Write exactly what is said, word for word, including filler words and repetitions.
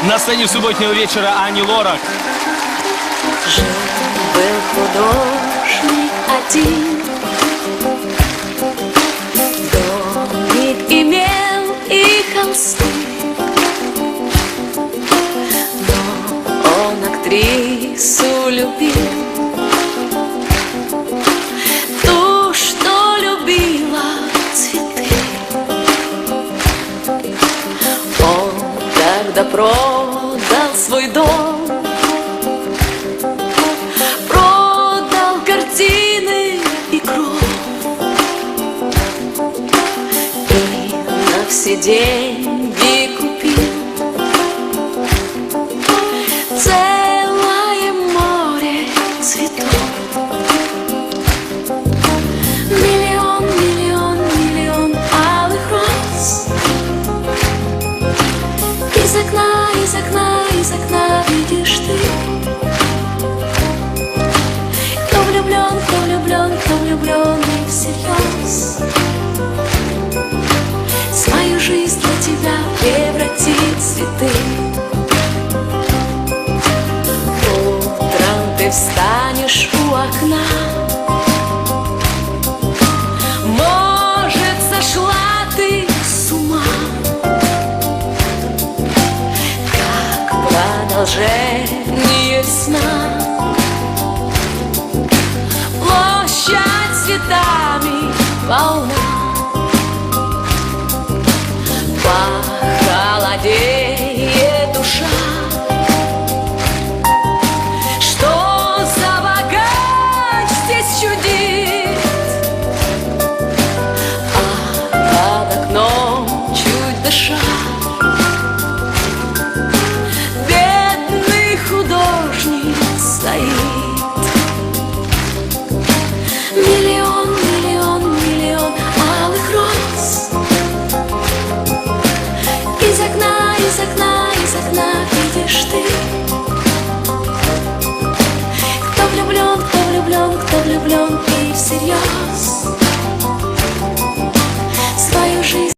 На сцене субботнего вечера Ани Лорак. Жил-был художник один, домик имел и холсты. Но он актрису любил, ту, что любила цветы. Он тогда продал свой дом, продал картины и кровь и на все деньги купил целое море цветов. Миллион, миллион, миллион алых роз. Из окна, из окна, из окна видишь ты. Кто влюблен, кто влюблен, кто влюблен и всерьез свою жизнь для тебя превратит в цветы. Утром ты встанешь у окна. Может, сошла ты с ума, как продолжение сна. Площадь цветами полна, похолодеет душа. Что за богат здесь чудит? А под окном, чуть дыша,